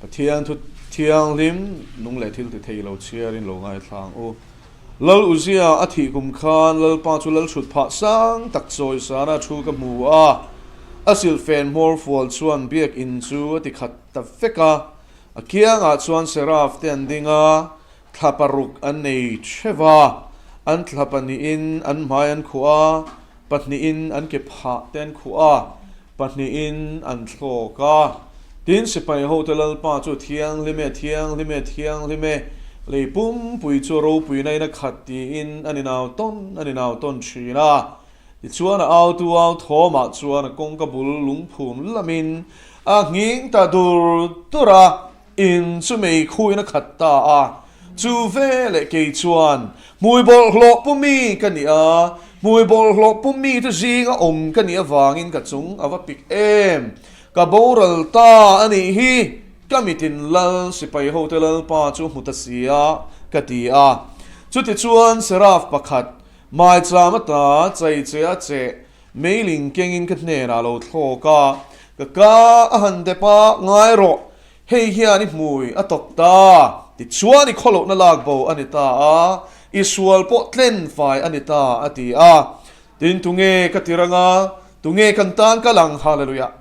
Pathian thu thianghlim nung leh thil ti thei lo chhiarin lo ngaithla ang u. Lal Uzia a thih kum khan Lalpa chu lal hrut phah sang tak chawi sana thu ka hmu a, a silhfen hmawr fual chuan biakinn chu a ti khat ta vek a. A kiangah chuan Seraf te an ding a, thla paruk an nei theuh a, an thla pahnihin an hmai an khuh a, pahnihin an ke phah te an khuh a, pahnihin an thlawk a. Tin, sipai hote Lalpa chu Thianghlim e, Thianghlim e, Thianghlim e, lei pumpui chu ropuina in a khat tiin an inau tawn an inau tawn thin a. Tichuan a autu au thawmah chuan a kawngka bul lungphum lamin a nghing ta dur dur a, in chu mei khuin a khat ta a. Chu veleh kei chuan hmui bawlhhlawh pu mi ka ni a, hmui bawlhhlawh pu mite zinga awm ka nih avangin ka chung a va pik em. Ka boral ta a nih hi, ka mitin lal sipai hote lalpa chu hmu ta sia ka ti a. Chutichuan Seraf pakhat Maicham ata chai che a che meiling kengin ka hnenah lo thlawk a, ka ka a han dep a, ngai rawh, hei hian i hmui a tawk ta, tichuan i khawlohna lak bo a ni ta a, i sual pawh tlen fai a ni ta, a ti a. Tin, tunge ka ti rang a, tunge kan tan kal ang, Hallelujah.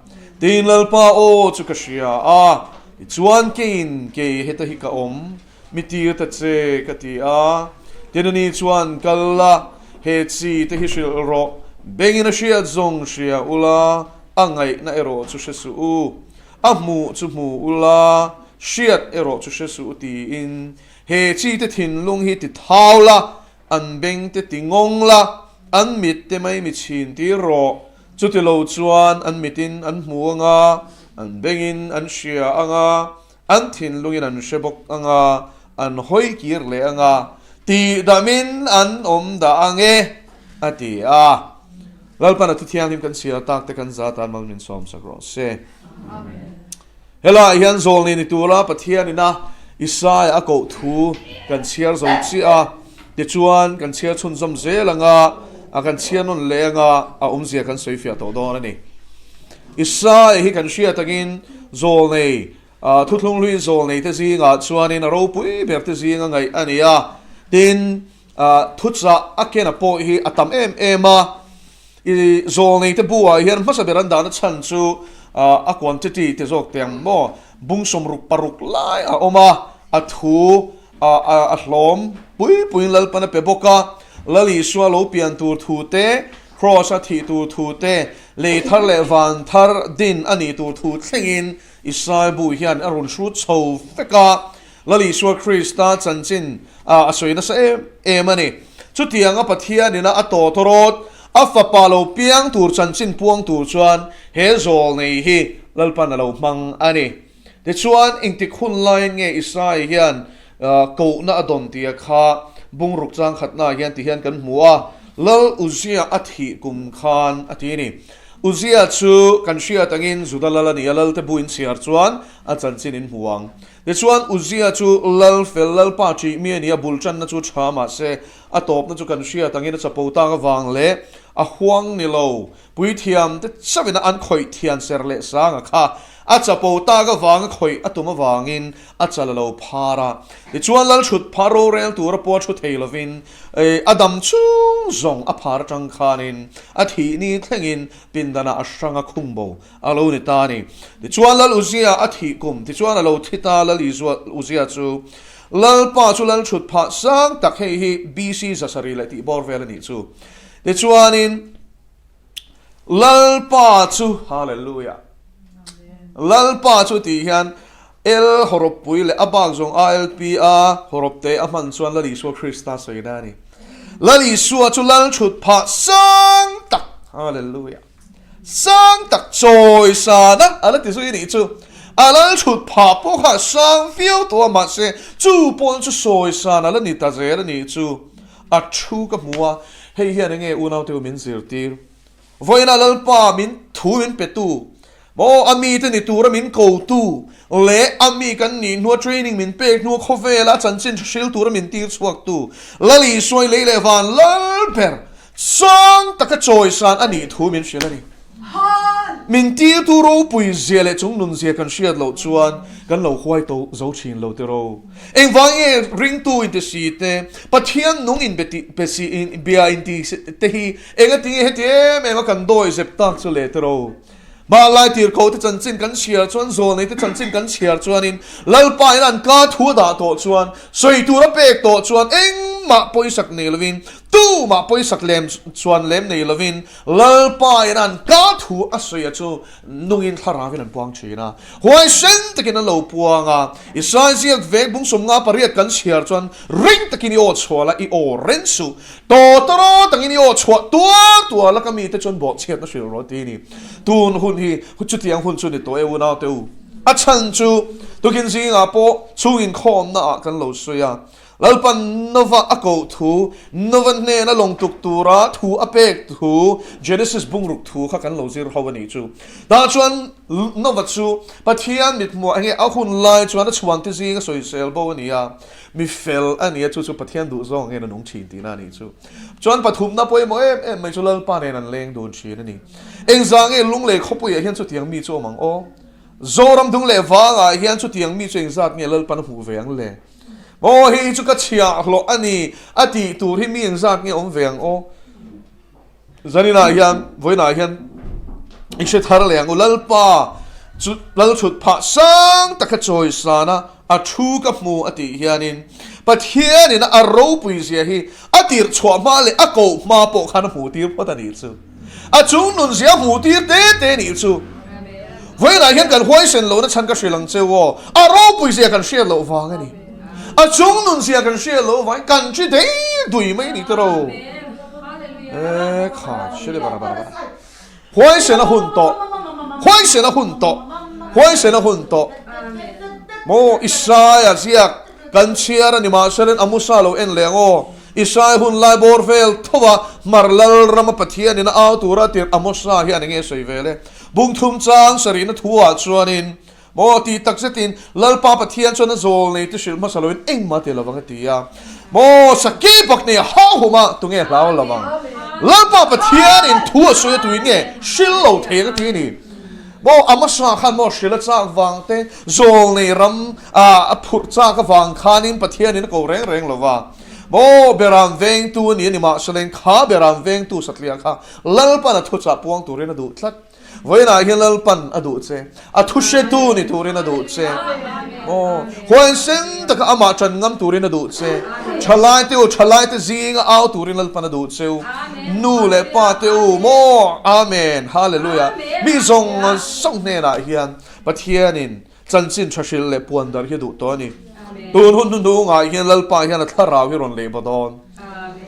Tin, Lalpa aw chu ka hria a, tichuan keiin kei heta hi ka awm, Mi tir ta che, ka ti a. Tin ani chuan, Kal la, he chi te hi hrilh rawh. Bengin a hriat zawng hria ula, a ngaihna erawh chu hre suh u. A hmuh chu hmu ula, hriat erawh chu hre suh u tiin, he chi te thinlung hi ti thau la, an beng te ti ngawng la, an mit te mai mi chhin tir rawh. Chutilo chuan an mitin an hmu anga, an bengin an hria anga, An thinlungin an hre bawk ang a, an hawi kir leh ang a, tihdamin an awm dah ang e, a ti a. Lalpan a thuthianghlim kan chhiar tak te kan za tan mal min sawmsak rawh se. Helaiah hian zawlni ni tura Pathianin a Isaia a koh thu kan chhiar zo chiah a, tichuan kan chhiar chhunzawm zel ang a, a kan chhiar nawn leh ang a, a awmzia kan sawifiah tawh dawn a ni. Isaia hi kan hriat angin zawlnei, thuthlung hlui zawlnei te zingah chuanin a ropui ber te zinga ngaih a ni a. Tin, thuchah a kena pawh hi a tam em em a. I zawlnei te buah hian hmasa ber an dahna chhan chu a quantity te zawk te ang maw, bung 66 lai a awm a, a thu a hlawm pui puiin Lalpan a pe bawk a. Lal Isua lo pian tur thu te, Kraws a thih tur thu te, lei thar leh van thar din a nih tur thu thlengin Israel bu hian a rawn hrut chho vek a, Lal Isua Krista chanchin a sawi nasa em em a ni. Chutianga Pathianina a tawtawrawt, a fapa lo piang tur chanchin puang tur chuan he zawl nei hi Lalpan a lo hmang a ni. Tichuan, engtik hun laiin nge Israel hian kohna a dawn tia kha bungruk chang khatnaah hian ti hian kan hmu a, Lal Uzia a thih kum khan a ti a ni. Uzia chu kan hriat angin Juda lal a ni a, Lalte bu inchhiar chuan a chanchin in hmu ang. Tichuan, Uzia chu Lal fel Lalpa ṭih mi a ni a, bul ṭanna chu ṭha mahse a tawpna chu kan hriat angin a chapo tak avang leh a huang ni lo Puithiam te chauhin an khawih thian ser leh sanga kha a chapo tak avanga khawih a tum avangin a chal a lo phar a. Tichuan Lalchhut phar rorel tura pawh a thu thei lovin a dam chung zawng a phar atang khanin a thih ni thlengin pindanah a hrang a khung bo a lo ni ta a ni. Tichuan Lal Uzia a thih kum tichuan a lo thi ta Lal Uzia chu Lalpa chu Lalchhut phah sang tak hei hi BC 700 leh tih bawr vel a nih chu. Tichuanin. Lalpa chu, Hallelujah, Lalpa chu tih hian L hawrawppui leh a bak zawng ALP a hawrawp te a hman chuan Lal Isua Krista sawina a ni. Lal Isua chu Lal thut phah sang tak, Hallelujah, sang tak chawi sana a la ti zui nih chu. A lal thut phah pawh kha sang viau tawh a mahse chu pawn chu sawi san a la ni ta zel a nih chu. A thu ka hmu a, hei hian enge unaute u min zirtir? Vawiinah Lalpa min thu min petu, maw a mite ni tura min kotu leh a mi kan nih hnua training min pek hnua khawvela a chanchin hril tura min tir chhuaktu Lal Isuai lei leh van lal ber sang taka chawisan a nih thu min hrilh a ni. Min tirtu ropui zia leh chung nun zia kan hriat loh chuan kan lo huai to zo thin lo tiraw. Engvang nge ringtu inti si te, Pathian nung inbe tih pe si in bia inti te hi engati nge heti em em a kan dawi zep tak chu le tiraw. Hmanlai tirhkoh te chanchin kan chhiar chuan zawlnei te chanchin kan chhiar chuanin Lalpa in an ka thu a dah tawh chuan sawi tur a pek tawh chuan engmah pawisak nei lovin tumah pawisak lem chuan lem nei lovin Lalpa in an ka thu a sawi a chu nungin thlarauin an puang thin a, huaisen takin an lo puang a. Israel ziak vek bung 58 kan chhiar chuan ring takin i aw chhuah la, i aw ren suh. Tawtawraw tangin i aw chhuah tuar tuar la ka mite chuan bawhchhiatna hrilh rawh ti a ni. Tun hun hi chutiang hun chu ni tawh e unaute u. A chhan chu tukin zingah pawh chhung inkhawmna ah kan lo sawi a. Lalpan Nova a koh thu, Nova hnena lawng tuk tura thu a pek thu, Genesis bungruk thu kha kan lo zir ho a nih chu. Tah chuan Nova chu Pathian mithmuah enge a hun lai chuan a chhuante zinga sawisel bo a ni a, mi fel a ni a, chu chu Pathian duhzawng angin a nung thin tihna a nih chu. Chuan pathumna pawimawh em em mai chu Lalpa nen an leng dun thin a ni. Engzah nge Lunglei khawpuiah hian chutiang mi chu awm ang aw? Zoram dung leh vangah hian chutiang mi chu engzat nge Lalpan a hmuh ve ang le? Aw hei hi chu ka chhiah hlawh a ni a tih tur hi mi engzat nge awm ve ang aw? Zaninah hian vawiinah hian i hre thar leh ang u Lalpa chu Lalchhut phah sang taka chawisan a a thu ka hmu a tih hianin Pathianin a ropui zia hi a tirh chhuah hma leh a koh hma pawh khan a hmuh tir phawt a nih chu. A chung nun zia hmuh tir te te nih chu. Vawiinah hian kan huaisen lohna chhan ka hrilh ang che u aw. A ropui zia kan hriat loh vang a ni. A chung nun zia kan hriat loh vangin kan thi dei dui mai ni te ro. E kha shele bara bara bara. Huaisen a hun tawh. Huaisen a hun tawh. Huaisen a hun tawh. Maw Isaia ziak kan chhiar a ni mahse Amusa lo en leh ang aw. Israel hun lai bawr vel tho a, Hmar Lal rama Pathianin a au tura tirh Amosa hian enge sawi vel e? Bung thum chang sarihna thuah chuanin, Maw tih tak zetin Lalpa Pathian chuan a zawl nei te hrilh hmasa loin engmah ti lovang a ti a. Maw saki bak nei a hau hum a, tunge hlau lovang? Lalpa Pathianin thu a sawi a tuin nge hrilh lo thei ang a ti a ni. Maw Amosa khan maw hrilh a chak vang te, zawl nei ram a phurh chak avang khanin Pathianin a ko reng reng lova. Maw Beram vengtu a ni a ni mahse kha Beram vengtu satliah kha Lalpan a thuchah puang turin a duh tlat. Vawiinah hian Lalpan a duh che, a thu hretu ni turin a duh che. Maw huaisen taka amah ṭan ngam turin a duh che. Ṭhalaite u, ṭhalaite zinga au turin Lalpan a duh che u. Nu leh pa te u, maw Amen, Hallelujah. Mi zawng zawng hnenah hian Pathianin Chanchin tha hrilh leh puan darh hi a duh tawh a ni. Tun hun hnuhnungah hian Lalpa hian a thlarau hi rawn leh baw dawn.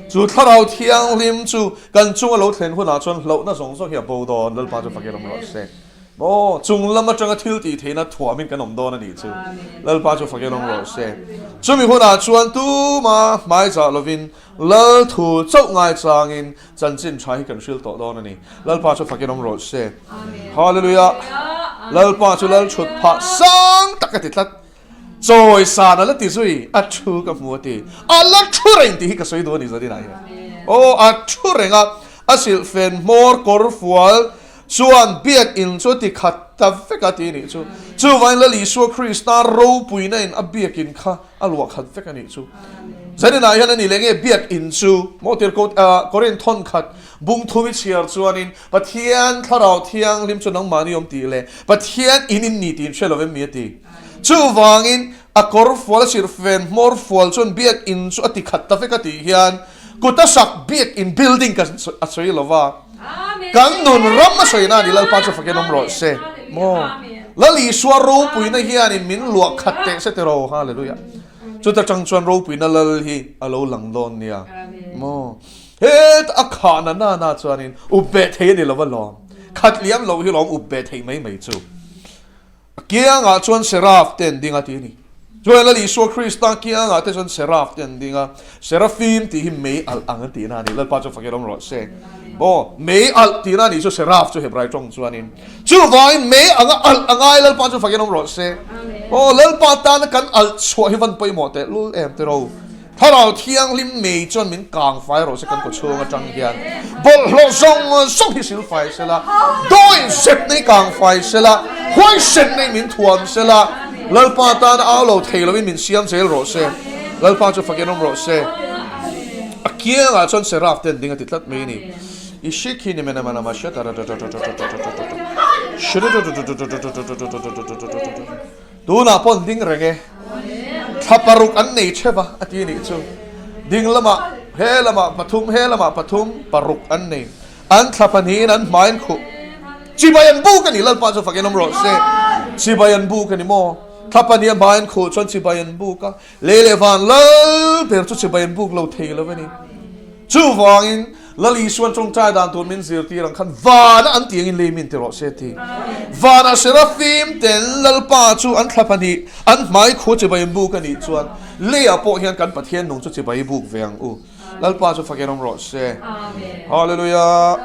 Chu thlarau thianghlim chu kan chunga lo thlen hunah chuan hlauhna zawng zawng hi a bo dawn. Lalpa chu fakin awm rawh se. Maw, chung lam atanga thil tih theihna thuamin kan awm dawn a nih chu. Lalpa chu fakin awm rawh se. Chumi hunah chuan tuma hmaizah lovin Lal thu chauh ngaichangin Chanchin tha hi kan hril tawh dawn a ni. Lalpa chu fakin awm rawh se. Hallelujah. Lalpa chu lal thut phah sang tak a ti tlat. Chawi san a la ti zui, a thu ka hmu a ti. A la thu reng tih hi ka sawi duh a ni Zadina hian. Aw, a thu reng a, a silhfen hmawr kawr fual chuan biak in chu a ti khat ta vek a ti nih chu. Chuvangin Lal Isua Krista ropuina in a biak in kha a luah khat vek a nih chu. Zaninah hian a ni leh nge biak in chu maw tir ko Korin thawn khat bung thum i chhiar chuanin Pathian thlarau thianghlim chu nangmahni awm tih leh Pathian in in ni tih in hre lo em mi a ti. Chuvangin a kawr fual a sirfen hmawr fual chuan biak in chu a ti khat ta vek a tih hian kut a sak biak in building ka a sawi lo va. Kan nun ram a sawi na a ni Lalpa chu fakin awm rawh se. Maw Lal Isua ropuina hianin min luah khat teh se tiraw Hallelujah. Chuta tang chuan ropuina Lal hi a lo lang dawn nia. Maw het a khah na na na chuanin up beh thei a ni lo va lawm. Khat liam lo hi lawm up beh thei mai mai chu. A kiangah chuan Seraf te an ding a tih a ni. Chuan Lal Isua Krista kiangah te chuan Seraf te an ding a. Serafim tih hi mei alh ang an tihna a ni. Lalpa chu fakir awm rawh se. Aw, mei alh tihna a nih chu Seraf chu Hebrai tawng chuanin. Chuvangin mei anga alh a ngai Lalpa chu fakir awm rawh se. Aw, Lalpa tana kan alh chhuah hi van pawimawh teh lul em tiraw. Thlarau Thianghlim mei chuan min kang fai rawh se kan kawchhung atang hian. Bawlhhlawh zawng zawng hi sil fai sela, dawi zet nei kang fai sela, huaisen nei min thuam sela, Lalpa tana au lo thei loin min siam zel rawh se. Lalpa chu fakin awm rawh se. A kiangah chuan Seraph te an ding a ti tlat mai a ni. Tunah pawh an ding reng e. Thla paruk an nei theuh a, a ti nih chu. Ding lamah he lamah pathum, he lamah pathum, paruk an nei. An thla pahnihin an hmai an khuh. Chibai an buk a ni, Lalpa chu fakin awm rawh se. Chibai an buk a ni maw? Thla pahnih a hmai an khuh chuan chibai an buk a. Lei leh van lal ber chu chibai an buk lo thei lo a ni. Chuvangin, Lal Isuan tawngtai dan tur min zirtir ang khan vana an tih angin lei min ti rawh se ti. Vanah Serafim ten Lalpa chu an thla pahnih an hmai khu chibai buk a nih chuan leiah pawh hian kan Pathian nung chu chibai buk ve ang u. Lalpa chu fakin awm rawh se. Hallelujah.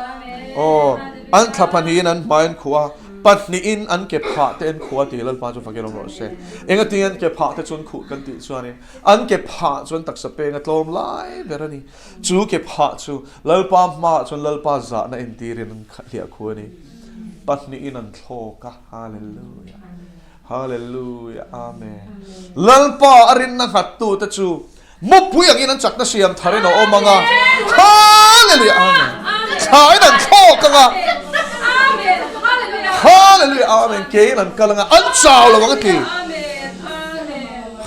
Aw, an thla pahnihin an hmai an khuh a, pahnihin an ke phah te an khuh a ti Lalpa chu fakin awm rawh se. Engatinge an ke phah te chu an khuh kan tih chuanin an ke phah chu an taksa peng a tlawm lai ber a ni. Chu ke phah chu Lalpa hmaah chuan Lalpa zahna entirin an hliah khu a ni. Pahnihin an thlawk a. Hallelujah. Hallelujah. Amen. Lalpa a rinna nghattute chu mupui angin an chakna siam tharin a awm ang a. Hallelujah. Amen. Thlain an thlawk ang a. Hallelujah. Amen. Kein an kal ang a. An chau lo ang a ti.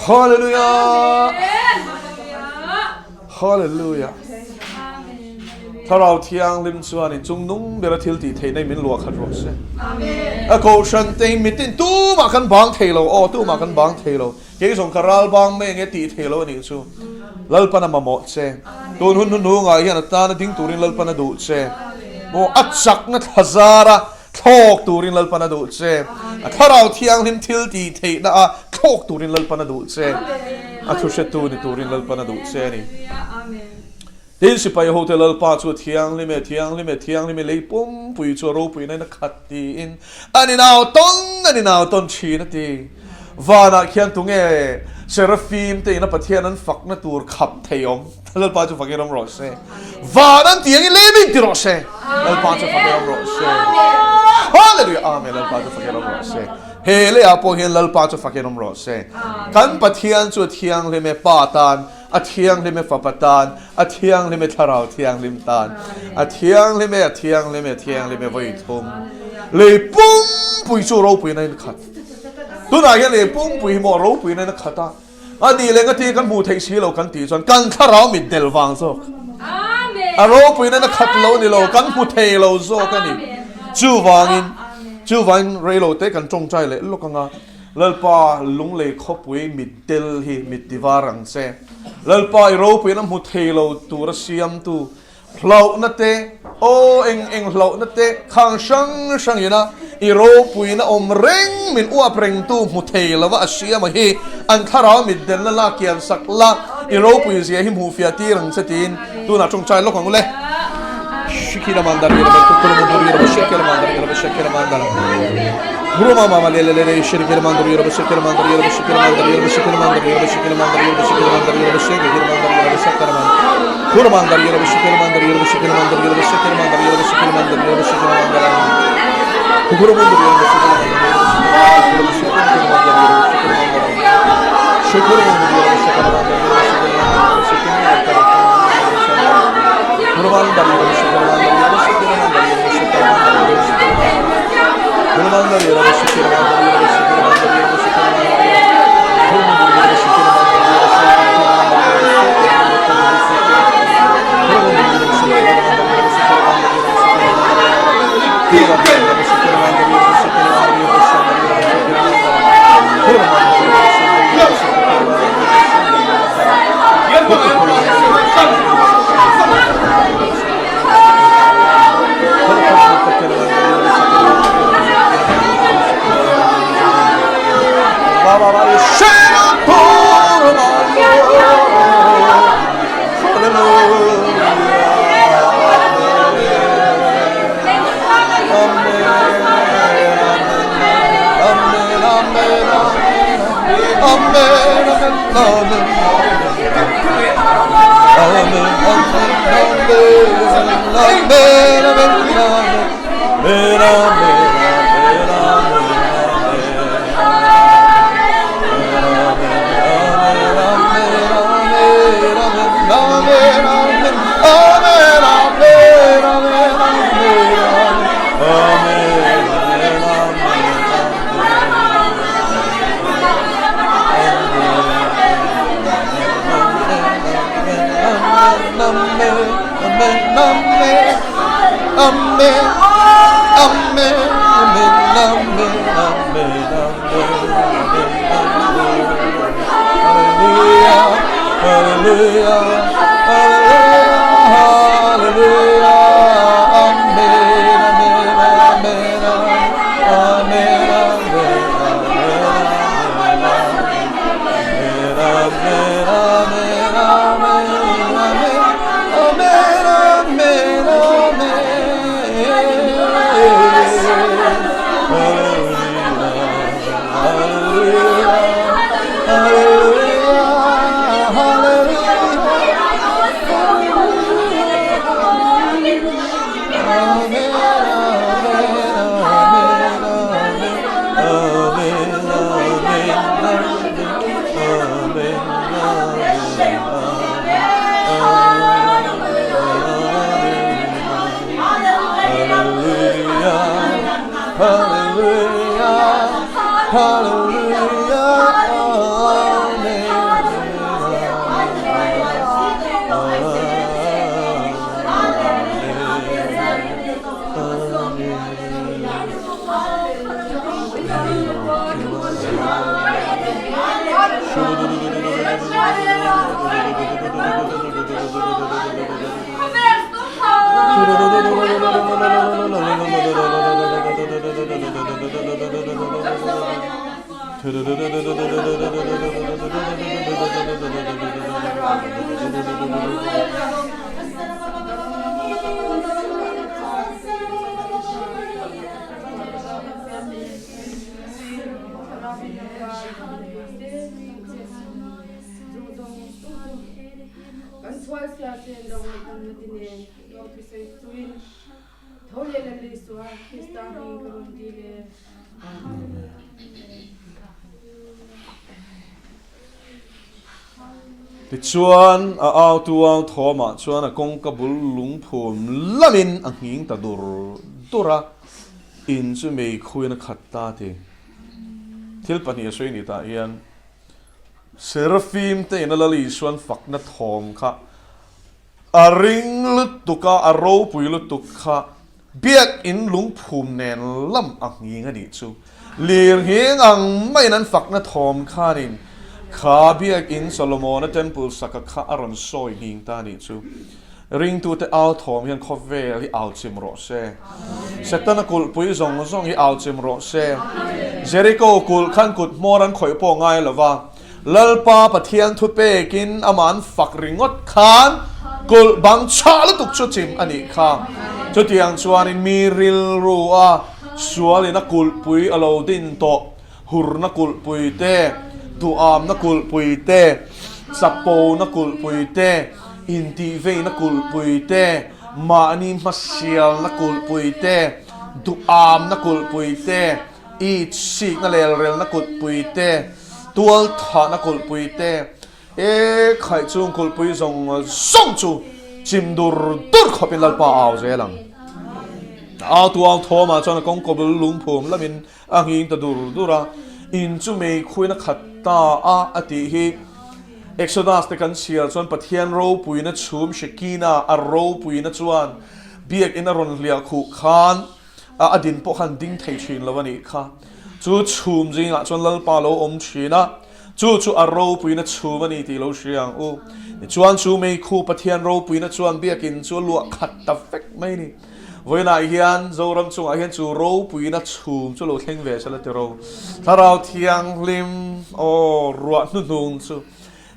Hallelujah. Hallelujah! Thlarau Thianghlim chuan in chung nung bera thil tih theihna in min luah khat rawh se. A kohhran te in mitin tumah kan bang thei lo, aw tumah kan bang thei lo. Kei zawng ka ral bang mai enge tih thei lo a nih chu. Lalpan a mamawh che. Tun hun hnuhnungah hian a tana ding turin Lalpan a duh che. Maw a chakna thla zara Thlawk turin Lalpan a duh che. A Thlarau Thianghlim thil tih theihna a thlawk turin Lalpan a duh che. A thuhretu ni turin Lalpan a duh che a ni. Tin, sipai hote Lalpa chu a thianghlim e, thianghlim e, thianghlim e, lei pumpui chu a ropuina in a khat tiin an inau tawn, an inau tawn thin a ti. Vanah khian tunge Serafim te ina Pathian an fakna tur khap thei awm? Lalpa chu fakin awm rawh se. Van an ti angin lei min ti rawh se. Lalpa chu fakin awm rawh se. Hallelujah. Amen. Lalpa chu fakin awm rawh se. He leiah pawh hian Lalpa chu fakin awm rawh se. Kan Pathian chu a thianghlim e Pa tan, a thianghlim e Fapa tan, a thianghlim e Thlarau Thianghlim tan. A thianghlim e, a thianghlim e, a thianghlim e vawi thum. Lei pumpui chu ropuina in khat. Tunah hian lei pumpui hi maw ropuina in a khat a. A nih leh ngati kan hmuh theih si lo kan tih chuan kan thlarau mit del vang zawk. A ropuina in a khat lo ni lo, kan hmu thei lo zawk a ni. Chuvangin, chuvangin reilo te kan tawngtai leh lawk anga Lalpa lunglei khawpui mit del hi mit ti var ang che. Lalpa i ropuina hmu thei lo tura siamtu Hlauhna te, aw eng eng hlauhna te, khang hrang hrang ina i ropuina awm reng min uap rengtu hmu thei lova a siam a hi an thlarau mitdelna la kian sak la i ropui zia hi hmuh fiah tir ang che tiin tunah tawngtai lawk ang u le. Tichuan, a autu au thawmah chuan a kawngka bul lungphum lamin a nghing ta dur dur a, in chu meikhuin a khat ta ti. Thil pahnih a sawi ni tah hian Serafim te ina Lal Isuan fakna thawm kha a ring lutuk a, a ropui lutuk kha Biakinn lungphum nen lam a nghing a nih chu. Lir nghing ang maiin an fakna thawm khanin kha Biakinn Solomona Temple saka kha a rawn sawi nghing ta a nih chu. Ringtute au thawm hian khawvel hi au chim rawh se. Setana kulhpui zawng zawng hi au chim rawh se. Jericho kulh khan kut hmawr an khawih pawh ngai lo va. Lalpa Pathian thu pekin amah an fak ringawt khan kulh bang chhah lutuk chu chim a nih kha. Chutiang chuanin mi rilru a sualin a kulhpui a lo din tawh, hurna kulhpui te, duhamna kulhpui te, chapona kulhpui te, intihveina kulhpui te, mahni hmasialna kulhpui te, duhamna kulhpui te, I chhikna lelrelna kulhpui te, tualthahna kulhpui te, e khaih chung kulhpui zawng zawng chu chim dur dur khawpin Lalpa a au zel ang. A autu au thawmah chuan a kawngkaw bul lungphum lamin a nghing ta dur dur a, in chu meikhuin a khat ta a a tih hi Exodus te kan chhiar chuan Pathian ropuina chhum Shekinah a ropuina chuan biakinn a rawn hliah khuh khan a a din pawh khan ding thei thin lo a nih kha. Chu chhum zingah chuan Lalpa lo awm thin a, chu chu a ropuina chhum a ni tih lo hria ang u. Tichuan chu meikhu Pathian ropuina chuan biakinn chu a luah khat ta vek mai a ni. Vawiinah hian Zoram chungah hian chu ropuina chhum chu lo thleng ve sela tiro. Thlarau Thianghlim aw ruah hnuhnung chu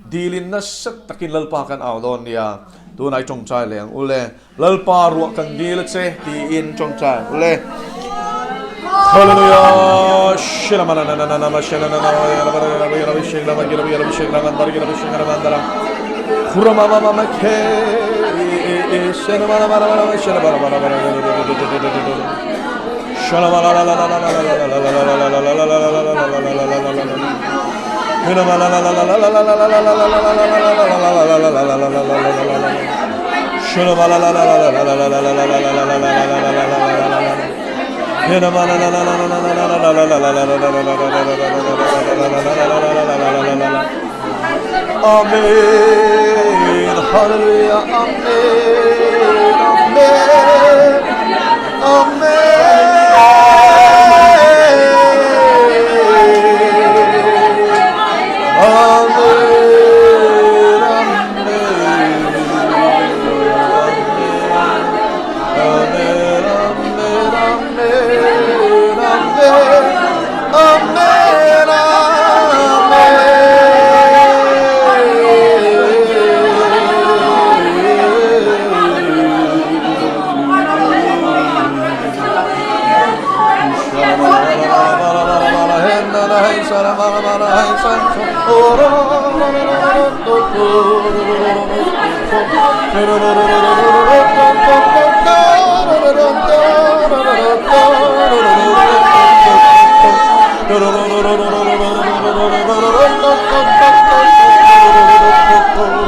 Dilin nasa takin Lalpa kan au dawn nia, tunah i tawngtai leh ang u le. Lalpa ruah kan dil a che tiin tawngtai ang u le. Hallelujah. Amen Hallelujah Amen Amen Amen Amen Amen Amen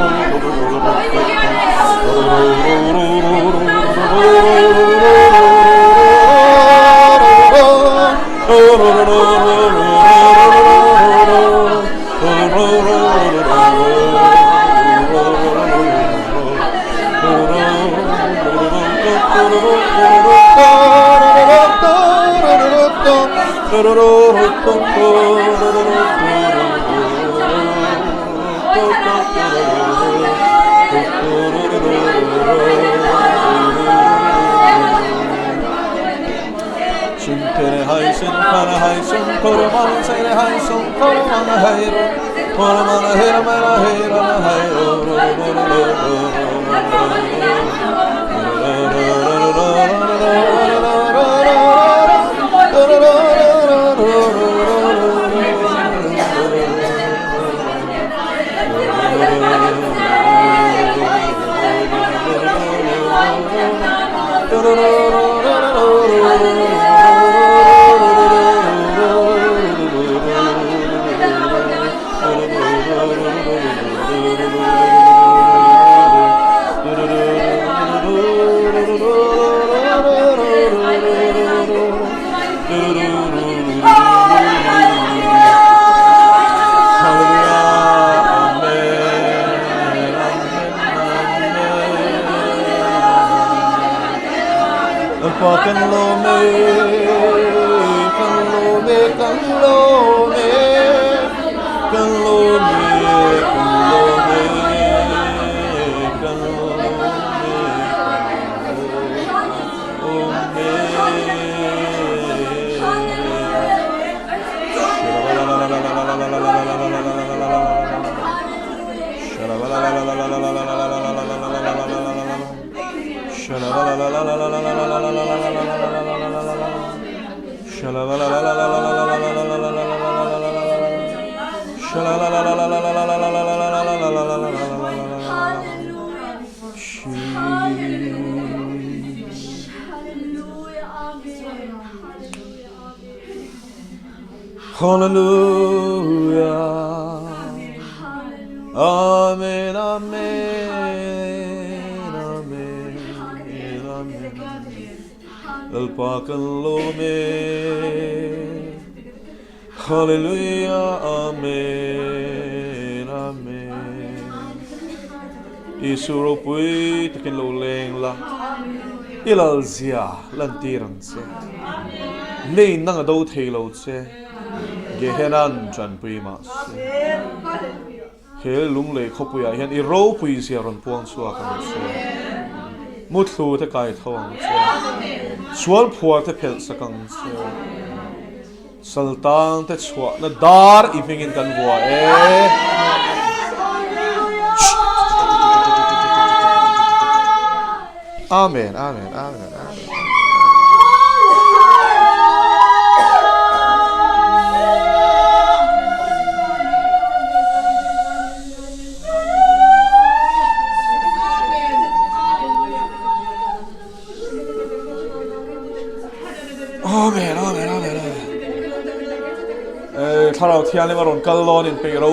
Amen Amen Amen Lalpa kan lawm e, kan lawm e, kan lawm e, kan lawm e, kan lawm e, kan lawm e, kan lawm e. Hallelujah. Amen, amen, amen, amen. Lalpa kan lawm e. Hallelujah, amen, amen. Isu ropui takin lo leng la. I lal zia lantir ang che. Lei nang a do thei lo che. Gehenan tanpui mah se. He lunglei khawpuiah hian i ropui zia rawn puang chhuak ang che. Muthlu te kai tho ang che. Sual phuar te phelh sak ang che. Saltang te chhuahna dar i hmingin kan vua e. Amen, amen, amen, amen. Thianghlim a rawn kal dawn inpeih ro.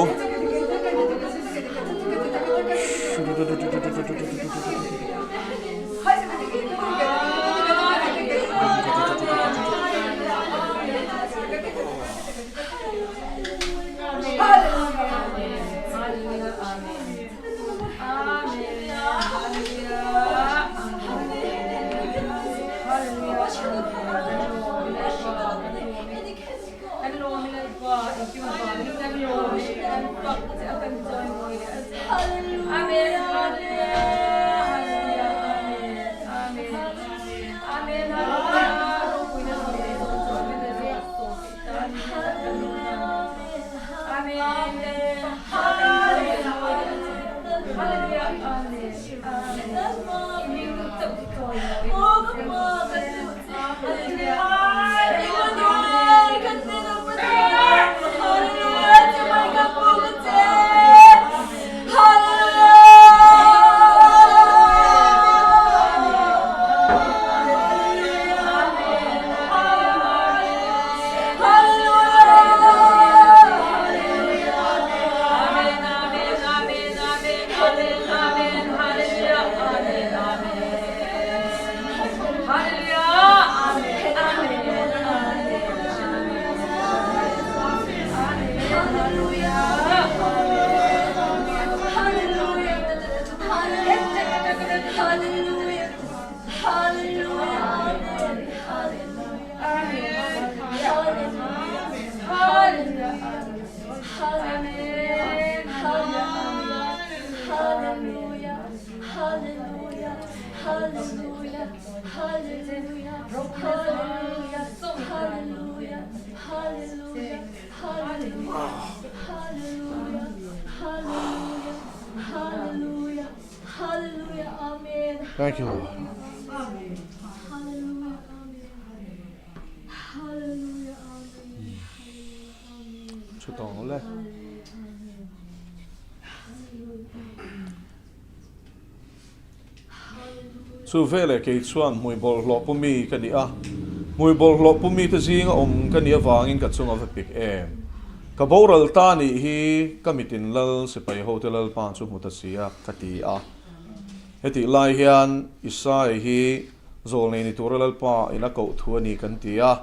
Thank you Lord. Thu tawng le. Chu veleh kei chuan hmui bawlhhlawh pu mi ka ni a, hmui bawlhhlawh pu mite zinga awm ka nih avangin ka chung a va pik em. Ka boral ta nih hi ka mitin lal sipai hote Lalpa chu hmu ta si a, ka ti a. Hetih lai hian Isai hi zawlnei ni tura Lalpa in a koh thu a ni kan ti a.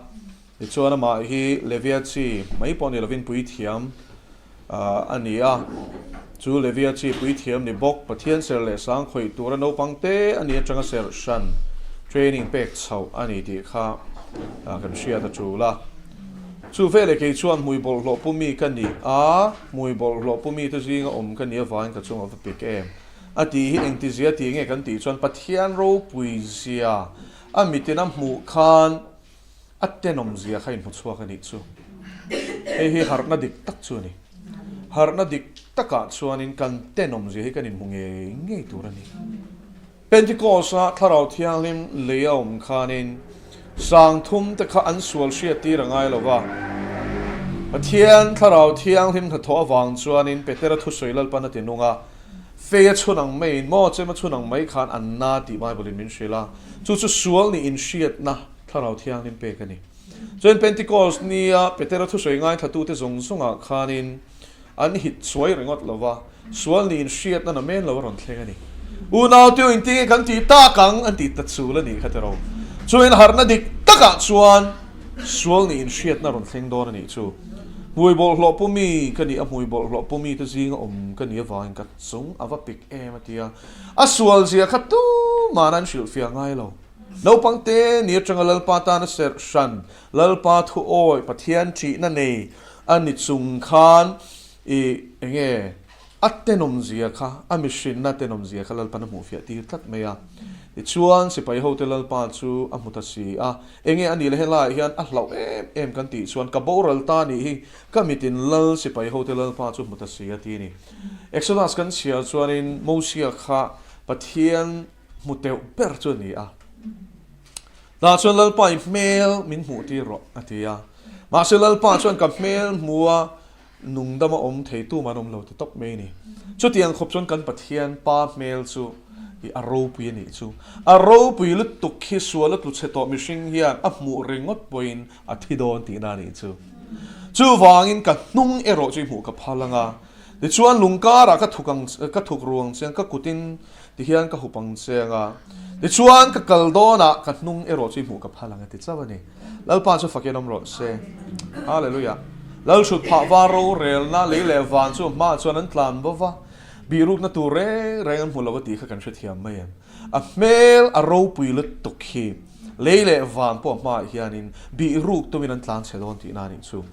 Tichuan amah hi Levia chi mai pawh ni lovin puithiam a ni a, chu Levia chi puithiam ni bawk Pathian serh leh sang khawih tura naupang te a ni atanga serh hran training pek chhoh a ni tih kha kan hriat a tul a. Chu veleh kei chuan hmui bawlhhlawh pu mi ka ni a, hmui bawlhhlawh pu mite zinga awm ka nih avangin ka chungah va pik em a tih hi engtizia tih nge kan tih chuan Pathian ropui zia a mitin a hmuh khan A tenawm zia kha inhmu chhuak a nih chu. Hei hi harhna dik tak chu a ni. Harhna dik takah chuanin kan tenawm zia hi kan inhmu ngei ngei tur a ni. Pentecost-a Thlarau Thianghlim lei a awm khanin sangthum te kha an sual hriat tir a ngai lo va. Pathian Thlarau Thianghlim hnathawh avang chuanin Petera thusawi Lalpan a ti nung a, Fei a chhun ang maiin maw chem a chhun ang mai khan an na tih Bible-in min hrilh a, chu chu sual nih inhriatna Thlarau Thianghlim pek a ni. Chuan Pentecost nia Petera thusawi ngaithlatute zawng zawngah khanin an hit suai ringawt lo va, sual nih inhriatna na men lo a rawn thleng a ni. Unau teu inti nge kan tih tak ang an tih ta chul a nih kha tiraw. Chuan harhna dik takah chuan sual nih inhriatna a rawn thleng dawn a nih chu. Hmui bawlhhlawh pu mi ka nih a, hmui bawlhhlawh pu mite zinga awm ka nih avangin ka chung a va pik em a ti a. A sual zia kha tuman an hrilhfiah ngai lo. Naupang te ni atanga Lalpa tana serh hran, Lalpa thu awi, Pathian ṭihna nei a ni chung khan i enge a tenawm zia kha, a mihrinna tenawm zia kha Lalpan a hmuhfiah tir tlat mai a. Tichuan sipai hote Lalpa chu a hmu ta si a, enge a nih leh helaiah hian a hlauh em em kan tih chuan ka boral ta nih hi ka mitin Lal sipai hote Lalpa chu hmu ta si a ti a ni. Exodus kan chhiar chuanin Mosia kha Pathian hmu teuh ber chu a ni a. Tah chuan Lalpa i hmel min hmuh tir rawh a ti a. Mahse Lalpa chuan ka hmel hmu a nungdama awm thei tum an awm lo ti tawp mai a ni. Chutiang khawp chuan kan Pathian Pa hmel chu i a ropui a nih chu. A ropui lutuk hi sual a tlu chhe tawh mihring hian a hmuh ringawt pawhin a thi dawn tihna a nih chu. Chuvangin ka hnung erawh chu i hmuh ka phal ang a, tichuan lung karah ka thuk ang ka thuk ru ang che ang, ka kutin tihian ka hup ang che ang a, tichuan ka kal dawnah ka hnung erawh chu i hmuh ka phal ang a ti chauh a ni. Lalpa chu fakin awm rawh se. Hallelujah. Lalhrut phah var rorelna lei leh van chu hmaah chuan an tlan bo va, bihrukna tur reng reng an hmu lo a tih kha kan hrethiam mai em? A hmel a ropui lutuk hi lei leh van pawh hmaah hianin bihruk tumin an tlan chhe dawn tihna a nih chu.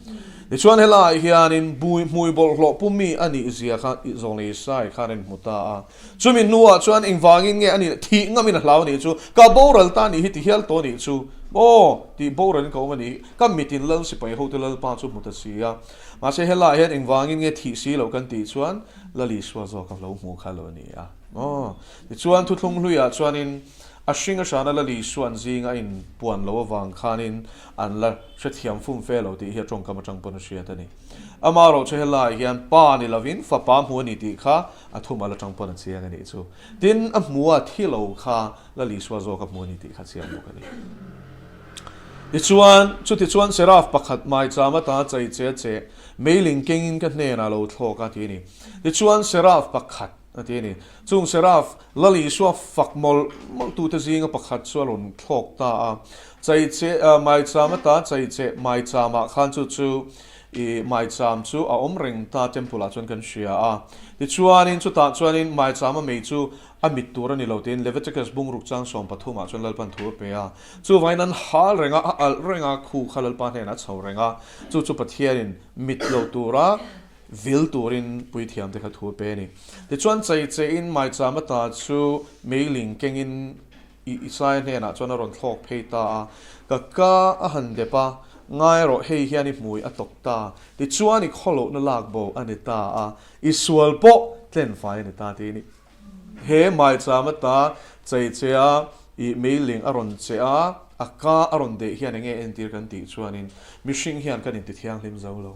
Tichuan helaiah hianin bui hmui bawlhhlawh pu mi a nih zia kha Zawlnei Isai khan a inhmu ta a. Chumi hnuah chuan engvangin nge a nih thih ngamin a hlau a nih chu, ka boral ta a nih hi ti hial tawh a nih chu, aw tih boralin ka awm a nih hi, ka mitin lal sipai hote Lalpa chu hmu ta si a. Mahse helaiah hian engvangin nge thih si loh kan tih chuan Lal Isua zawk a hlo hmuh kha lo a ni a. Aw. Tichuan, thuthlung hluiah chuanin a hring a hrana Lal Isua'n zinga a inpuan loh avang khanin an la hrethiam fum fe lo tih hi a tawngkam atang pawn a hriat a ni. Amaherawhchu helaiah hian Pa ni lovin Fapa hmu a ni tih kha a thumal atang pawn a chiang a nih chu. Tin, a hmu a thi lo kha Lal Isua zawk a hmu a ni tih kha chiang bawk a ni. Tichuan, chutichuan Seraf pakhat maicham ata chai che a che, meiling kengin ka hnenah lo thlawk a ti a ni. Tichuan, Seraf pakhat. A ti a ni. Chung Seraf, Lal Isua fak mawlh mawlh tute zinga pakhat chu a rawn thlawk ta a. Chaicheh, maicham ata chaicheh maichamah khan chu chu i maicham chu a awm reng ta temple ah chuan kan hria a. Tichuanin chutah chuanin maichama mei chu a mit tur a ni lo tiin Leviticus bungruk chang 13 ah chuan Lalpan thu a pe a. Chuvangin an hal reng a, a alh reng a, khu kha Lalpa hnenah a chho reng a. Chu chu Pathianin mit lo tura Vil turin puithiamte kha thu a pe a ni. Tichuan chei chein maicham ata chu meiling kengin Isaia hnenah chuan a rawn thlawk phei ta a, Ka ka a han dep a, ngai rawh hei hian i hmui a tawk ta, tichuan i khawlohna lak bo a ni ta a, i sual pawh tlenfai a ni ta tiin he maicham ata chei chea i meiling a rawn che a, a ka a rawn deh hian enge entir kan tih chuanin mihring hian kan intithianghlim zo lo.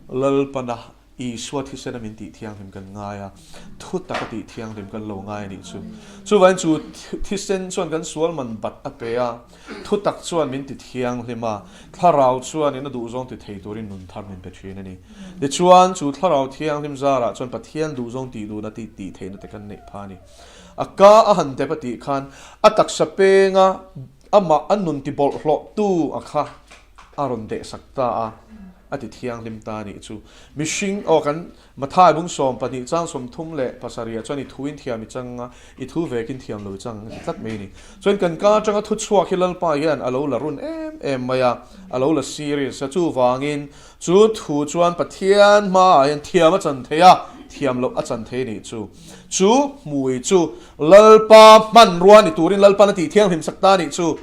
Lalpana Isua thisena min tih thianghlim kan ngai a, thu taka tih thianghlim kan lo ngai a nih chu. Chuvangin chu thisen chuan kan sual man bat a pe a, thu tak chuan min ti thianghlim a, thlarau chuanin a duhzawng ti thei turin nun thar min pe thin a ni. Tichuan, chu thlarau thianghlim zarah chuan Pathian duhzawng tih duhna tih tih theihna te kan neih pha a ni. A ka a han dep a tih khan a taksa penga amah a nun ti bawlhhlawhtu a kha a rawn dehsak ta a, a ti thianghlim ta a nih chu. Mihring, aw kan Mathai bung 12 chang 37 chuan i thu in thiam i chang a, i thu vekin thiam lo i chang a ti tlat mai a ni. Chuan kan ka atanga thu chhuak hi Lalpa hian a lo la run em em mai a, a lo la serious a, chuvangin chu thu chuan Pathian hmaah hian thiam a chan thei a, thiam loh a chan thei a nih chu. Chu hmui chu Lalpa hmanrua ni turin Lalpan a tih thianghlim sak ta a nih chu.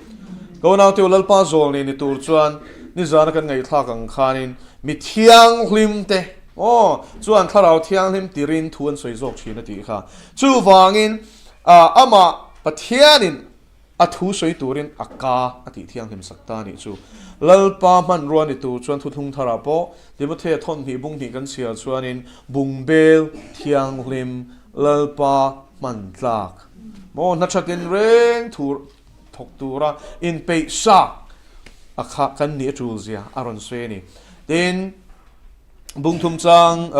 Ka unaute u Lalpa zawl nei ni tur chuan nizana kan ngaihthlak ang khanin mi thianghlim te aw chuan thlarau thianghlim tirin thu an sawi zawk thin a tih kha. Chuvangin amah Pathianin A thu sawi turin a ka a tih thianghlim sak ta a nih chu. Lalpa hmanrua ni tur chuan thuthlung tharah pawh Timothea thawn hnih bung hnih kan chhiar chuanin bungbel thianghlim Lalpa hman tlak maw hna thatin reng thur thawk tura inpeih sak a kha kan nih a tul zia a rawn sawi a ni. Tin. Bungthum chang,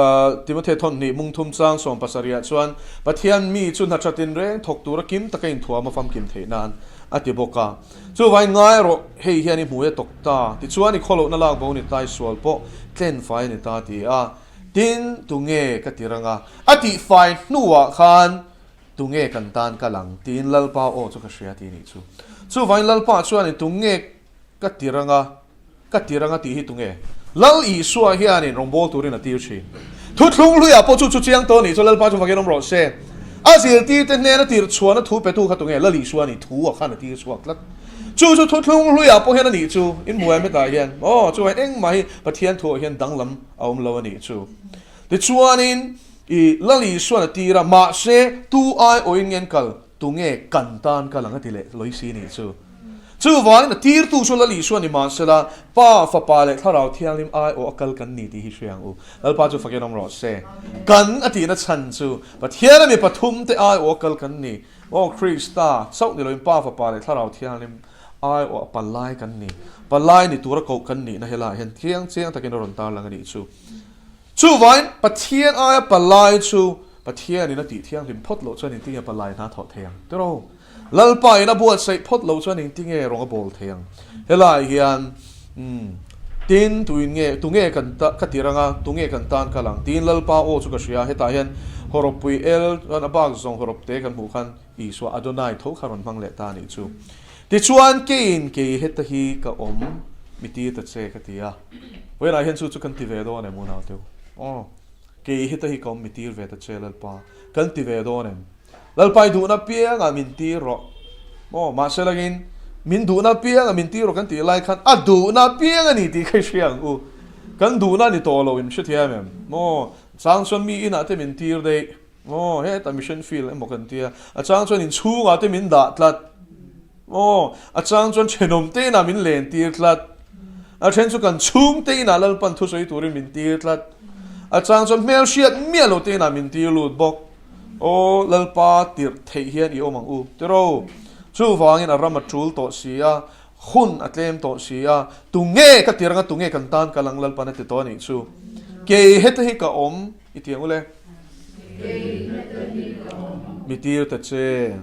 Timothea thawn hnih bungthum chang 70 ah chuan Pathian mi chu hna thatin reng thawk tura kim taka inthuam a famkim theih nan a ti bawk a. Chuvangin ngai rawh, hei hian i hmui a tawk ta, tichuan i khawlohna lak bo ni ta, i sual pawh tlen fai a ni ta ti a. Tin, tunge ka ti rang a? A tihfai hnuah khan tunge kan tan kal ang? tiin Lalpa aw chu ka hria ti nih chu. Chuvangin Lalpa chuan tunge ka ti rang a? Ka tir anga tih hi tunge? Lal Isua hianin rawngbâwl turin a tir thin. Thuthlung hluiah pawh chu chu chiang tawh a nih chu Lalpa chu fakin awm rawh se. A zirtirte hnena tir chhuahna thu petu kha tunge? Lal Isua a ni thu ah khan a tir chhuak tlat. Chu chu thuthlung hluiah pawh hian a nih chu. In hmu em hetah hian? Aw, chuvangin engmah hi Pathian thuah hian danglam a awm lo a nih chu. Tichuanin i Lal Isua'n a tir a, mahse tu aiawhin nge an kal? Tunge kan tan kal ang a ti leh lawi si nih chu. Chuvangin a tirtu chu Lal Isua ni mahsela, Pa, Fapa leh Thlarau Thianghlim aiawh a kal kan ni tih hi hria ang u. Lalpa chu fakin awm rawh se. Kan a tihna chhan chu Pathian a mi pathum te aiawh a kal kan ni. Aw Krista chauh ni loin Pa, Fapa leh Thlarau Thianghlim Aiawh a palai kan ni. Palai ni tura koh kan nihna helaiah hian chiang chiang takin a rawn tarlang a nih chu. Chuvain Pathian aia palai chu Pathianin a tih thianghlim phawt loh chuan engtinge palai hna thawh thei ang tiraw? Lalpa in a buatsaih phawt loh chuan engtinge rawng a bawl thei ang? Helaiah hian umm tin tuin nge tunge kan ta ka tir anga tunge kan tan kal ang tiin Lalpa aw chu ka hria hetah hian hawrawppui el chuan a bak zawng hawrawp te kan hmuh khan Isua Adonai tho kha rawn hmang leh ta a nih chu. Tichuan keiin kei heta hi ka awm mi tir ta che ka ti a. Vawiinah hian chu chu kan ti ve dawn em unau teu? Aw, kei heta hi ka awm mi tir ve ta che Lalpa, kan ti ve dawn em? Lalpa i duhna piangah min tir rawh. Aw, mahse langin min duhna piangah min tir rawh kan tih lai khan a duhna piang a ni tih kha i hria ang u. Kan duhna a ni tawh lo in hrethiam em? Aw, chang chuan mi inah te min tir daih. Aw, hetah mission field emaw kan tia, a chang chuan inchhungah te min dah tlat. Aw, a chang chuan thenawm te inah min len tir tlat. A then chu kan chhung te inah Lalpan thusawi turin min tir tlat. A chang chuan hmelhriat miah lo te inah min tir lut bawk. Aw, Lalpa tirh theih hian i awm ang u. Tiraw, chuvangin a ram a tul tawh si a, hun a tlem tawh si a, tunge ka tir anga tunge kan tan kal ang Lalpan a ti tawh a nih chu. Kei heta hi ka awm i ti ang u le. Mi tir ta che.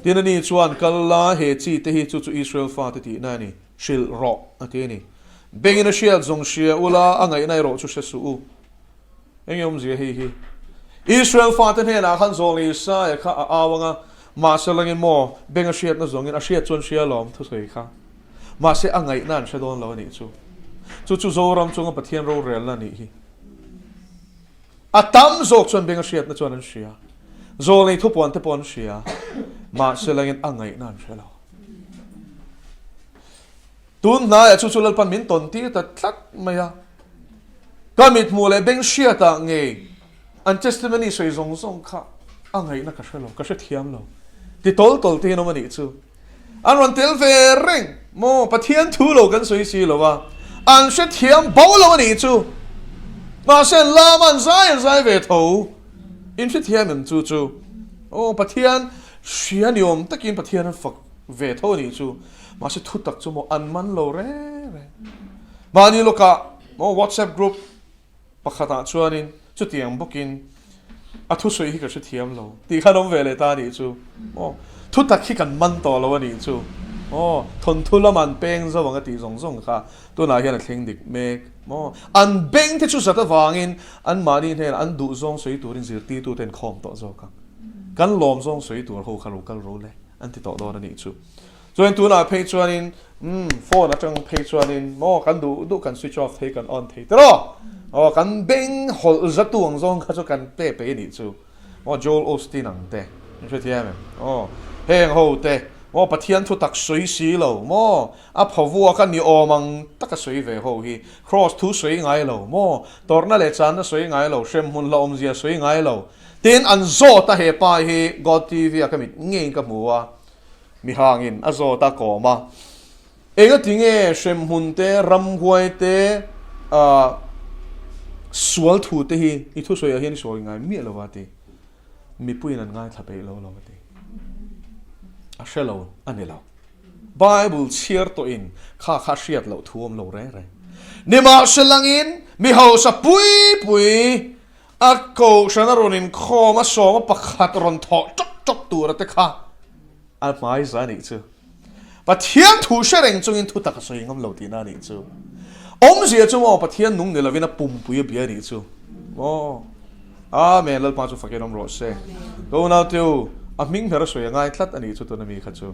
Tin ani chuan kal la he chi te hi chu chu Israel fate tihna a ni, hrilh rawh a ti a ni. Bengin a hriat zawng hria ula a ngaihna erawh chu hre suh u. Eng nge awmzia hei hi? Israel fate hnenah khan zawng Isaia kha a au ang a, mahse langin maw beng a hriatna zawngin a hriat chuan hria lawm thusawi kha. Mahse a ngaihna an hre dawn lo a nih chu. Chu chu Zoram chunga Pathian rorelna a nih hi. A tam zawk chuan beng a hriatna chuan an hria. Zawlnei thupuan te pawh an hria. Mahse langin a ngaihna an hre lo. Tun hnaiah chu chu Lalpan min tawn tir ta tlat mai a. Ka mithmuh leh beng hriatah ngei an testimony sawi zawng zawng kha a ngaihna ka hre lo, ka hrethiam lo. Ti tawl tawl te hian awm a nih chu. An rawn tel ve reng maw? Pathian thu lo kan sawi si lo a, an hrethiam bo lo a nih chu. Mahse an lam a, an zai an zai ve tho. In hrethiam em chu chu? Aw, Pathian hria ni awm takin Pathian an fak ve tho a nih chu. Mahse thu tak chu maw an man lo reng reng. Mahni lawkah maw WhatsApp group Pakhatah chuanin chutiang bawkin a thusawi hi ka hrethiam lo tih khan awm ve leh ta a nih chu. Aw, thutak hi kan man tawh lo a nih chu. Aw, thawnthu lama an peng zo ang a tih zawng zawng kha tunah hian a thleng dik mek. Aw, an beng te chu zat avangin anmahni hnenah an duh zawng sawi turin zirtirtute an khawm tawh zawk ang. Kan lawm zawng sawi tur ho kha lo kal ro le an ti tawh dawn a nih chu. Chuan tunah phei chuanin umm phone atang phei chuanin maw kan duh duh kan switch off thei kan on thei tiraw aw kan beng hawlh zatu ang zawng kha chu kan pe pe anih chu maw Joel Osteen ang te in hrethiam em aw heng ho te maw Pathian thu tak sawi si lo maw a phavuak a ni awm ang taka sawi ve ho hi cross thu sawi ngai lo maw tawrhna leh channa sawi ngai lo hremhmun hlauhawmzia sawi ngai lo tin an zawt a hepa hi God TV ah ka mit ngeiin ka hmu a. Mihangin a zawt a kawm a, Engati nge hremhmun te, ramhuai te, ah sual thu te hi i thusawiah hian i sawi ngai miah lo va ti. Mipuiin an ngaithla peih lo lo a ti. A hre lo a ni lo. Bible chhiar tawhin kha kha hriat loh thu awm lo reng reng. Nimahselangin mi hausa pui pui a kohhran a rawn inkhawm a sawma pakhat rawn thawh tawk tawk tura te kha a hmai za a nih chu. Pathian thu hre reng chungin thu tak a sawi ngam lo tihna a nih chu. Awmzia chu maw Pathian nung ni lovin a pumpui a bia a nih chu. Maw? Amen Lalpa chu fakin awm rawh se. Ka unaute u, a hming hmer a sawi a ngai tlat a nih chu tuna mi kha chu.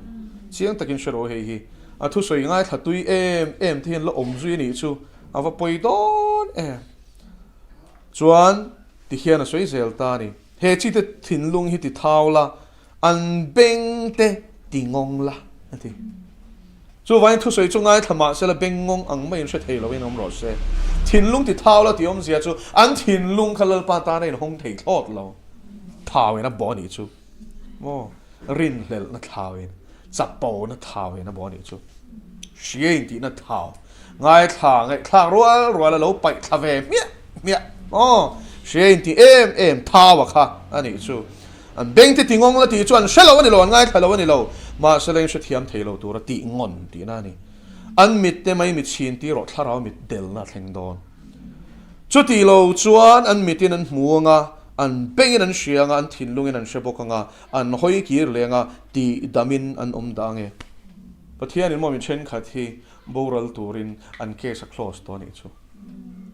Chiang takin hre rawh hei hi. A thusawi ngaithla tui em em te hian la awm zui a nih chu. A va pawi dawn em. Chuan ti hian a sawi zel ta a ni. He chi te thinlung hi ti thau la, an beng te ti ngawng la, a ti. Chuvangin thusawi chu ngaithla mah sela beng ngawng ang maiin hre thei loin awm rawh se. Thinlung ti thau la tih awmzia chu an thinlung kha Lalpa tana inhawng thei thlawt lo. Thauin a bawh a nih chu. Maw? Rinhlelhna thauin, chapona thauin a bawh a nih chu. Hriain tihna thau. Ngaithla ngaihthlak rual rual a lo paih thla ve hmiah hmiah aw hria in ti em em thau a kha a nih chu. An beng te ti ngawng la tih chu an hre lo a ni lo, an ngaithla lo a ni lo. Mahse leng hrethiam thei lo tura tih ngawn tihna a ni. An mit te mai mit chhin tir rawh thlarau mit delna a thleng dawn. Chuti lo chuan an mitin an hmu anga, an bengin an hria anga, an thinlungin an hre bawk anga, an hawi kir leng a, tih damin an awm dah ange. Pathianin maw min thenkhat hi boral turin an case a close tawh a nih chu.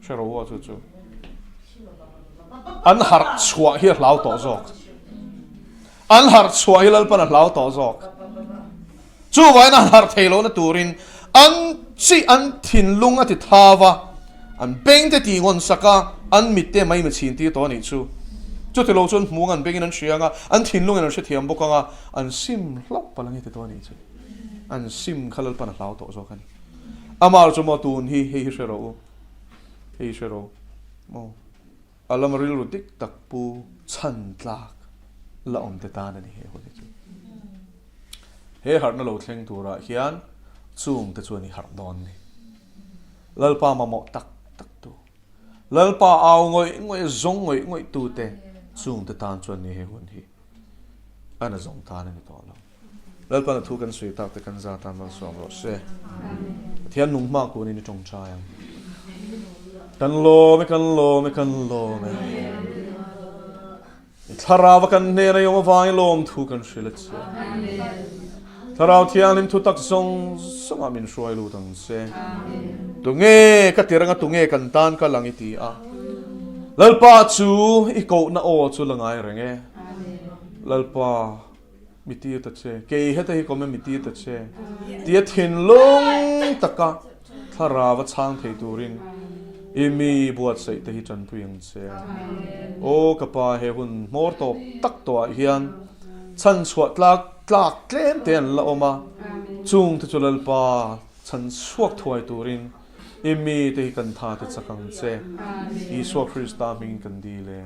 Hre ro a chu chu. An harh chhuah hi a hlau tawh zawk. An harh chhuah hi Lalpan a hlau tawh zawk. Chuvangin an harh thei lohna turin an chi an thinlung a ti thau a, an bengte tih ngawn sak a, an mitte mai mi chhin tir tawh a nih chu. Chuti lo chuan hmung an bengin an hria ang a, an thinlungin an hrethiam bawk ang a, an sim hlauh palh ang i ti tawh a nih chu. An sim kha Lalpan a hlau tawh zawk a ni. Amah chu maw tun hi hei hi hre rawh u, hei hi hre rawh u maw. A lama rilru dik tak pu chhan tlak la awm te tan a ni he hun hi chu. He harhna lo thleng turah hian chung te chuan i harh dawn ni. Lalpa mamawh tak tak tu, Lalpa au ngawih ngawih zawng ngawih ngawih tu te chung te tan chuan ni he hun hi a na zawng tan a ni tawh lo. Lalpan a thu kan sawi tak te kan za tan malsawm rawh se. Pathian nung hma kunin i tawngtai ang. Kan lawm e, kan lawm e, kan lawm e. I thlarau kan hnena i awm avangin lawm thu kan hrilh a che. Thlarau thianghlim thu tak zawng zawngah min hruai lut ang che. Tunge ka tir anga tunge kan tan kal ang i ti a. Lalpa chu i kohna aw chu la ngai reng e. Lalpa Mi tir ta che, kei heta hi kawm e mi tir ta che, tia thinlung taka thlarau a chhang thei turin i mi buatsaih te hi tanpui ang che. Aw ka pa, he hun hmawr tawp tak tawhah hian chhan chhuah tlak tlak tlem te an la awm a, chung te chu Lalpa chhan chhuak thuai turin i mi te hi kan tha te chak ang che. Isua Krista hmingin kan dil e.